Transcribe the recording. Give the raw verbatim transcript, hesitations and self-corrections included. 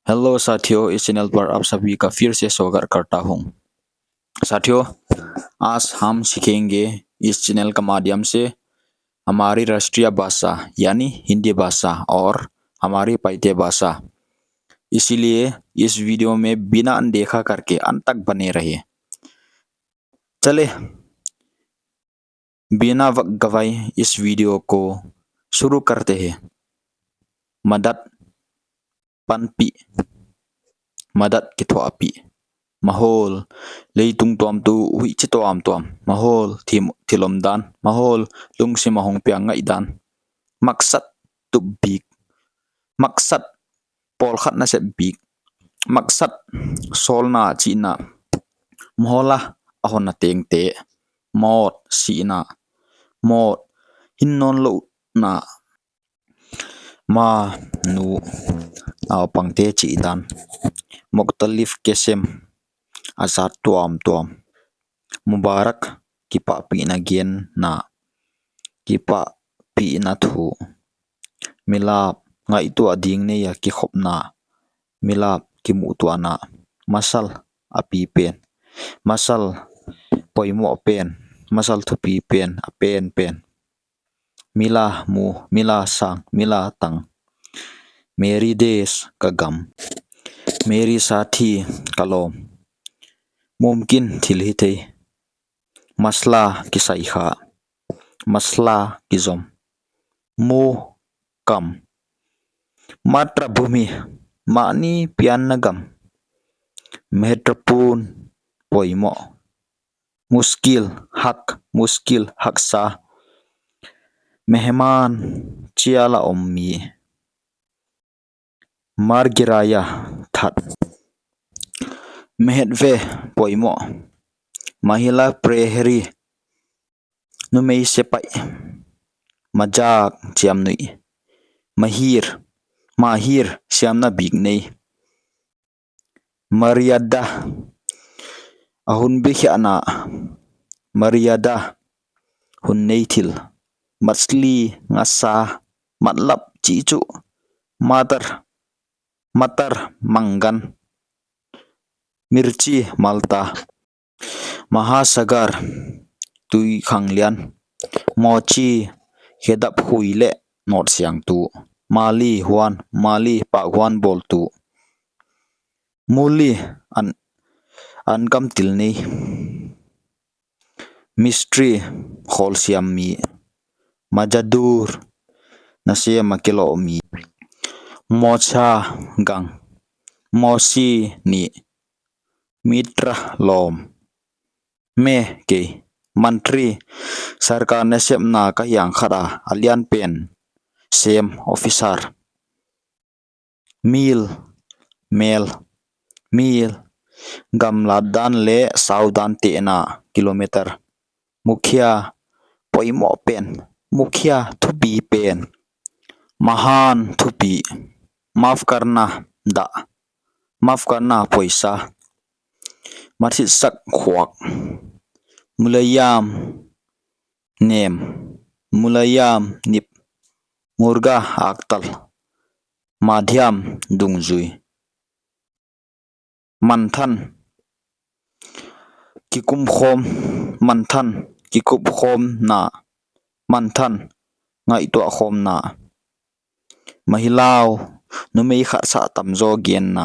हेलो साथियों, इस चैनल पर आप सभी का फिर से स्वागत करता हूँ। साथियों, आज हम सीखेंगे इस चैनल का माध्यम से हमारी राष्ट्रीय भाषा यानी हिंदी भाषा और हमारी पाइते भाषा। इसीलिए इस वीडियो में बिना अनदेखा करके अंत तक बने रहिए। चले, बिना वक्त गवाए इस वीडियो को शुरू करते हैं। मदद, panpih, मदद kithuahpih. माहौल, leitung tuamtu huih chi tuamtuam. माहौल, thil, thil omdan. माहौल, lungsim a hong piang ngaihdan. मकसद, tupbik. मकसद, pawlkhat nasep bik. मकसद, sawlna, chihna. माहौल a honna tengte. मौत, sihna. मौत, hinnawnlouhna. माँ, nu, naupangte chihdan. مختلف قسم, a zat tuamtuam. مبارک, kipahpihna genna. Kipahpihna thu. ملاپ, ngaihtuah ding nei a kikhopna. ملاپ, kimuhtuahna. مثل, a pipen. مثل, poimoh pen. مثل, thupipen, a penpen. ملا, mu, ملا, sang, ملا, tang. میری دیش, ka gam. میرے ساتھی, ka lawm. ممکن, thil hithei. مسئلہ, kisai kha. مسئلہ, kizom. منہ, kam. मातृभूमि, mahni pianna gam. महत्वपूर्ण, poimoh. مشکل, hak, مشکل, haksa. مہمان, chial a om mi. مر گرایا, that. محتوا, poimoh. महिला प्रहरी, numei sepaih. مذاق, chiamnuih. ماہر, ماہر, siamna bik nei. مریادہ, a hun bikhiahna. مریادہ, hun nei thil. مچھلی, ngasa. مطلب, chih chu. مٹر, مٹر, manggan. مرچی, malta. مہاساگر, tuikhangh lian. موچی, khedap hui leh nawtsiangtu. مالی, huan. مالی, pahhuan bawltu. مولی, an, an kam til nei. مستری, khawlsiam mi. مزدور, nasem a kiloh mi. موچہ, gang. موسی, nih. متر, lawm. میں, kei. منتری, sarkar nasepna ka hiang khat a, a lianpen sem, officer. میل, mel. میل, gamlatdan leh saudan tehna, kilometer. مکھیا, poimoh pen. مکھیا, thupipen. مہان, thupi. معاف کرنا, dah. معاف کرنا, poisa. مچھر, khuak. ملائم, nem. ملائم, nip. مرغا, aktal. مادھیم, dungzui. منتھن, kikumkhawm. منتھن, kikupkhawmna. منتھن, ngaihtuahkhawmna. مہیلا, numei khat sah tamzaw genna.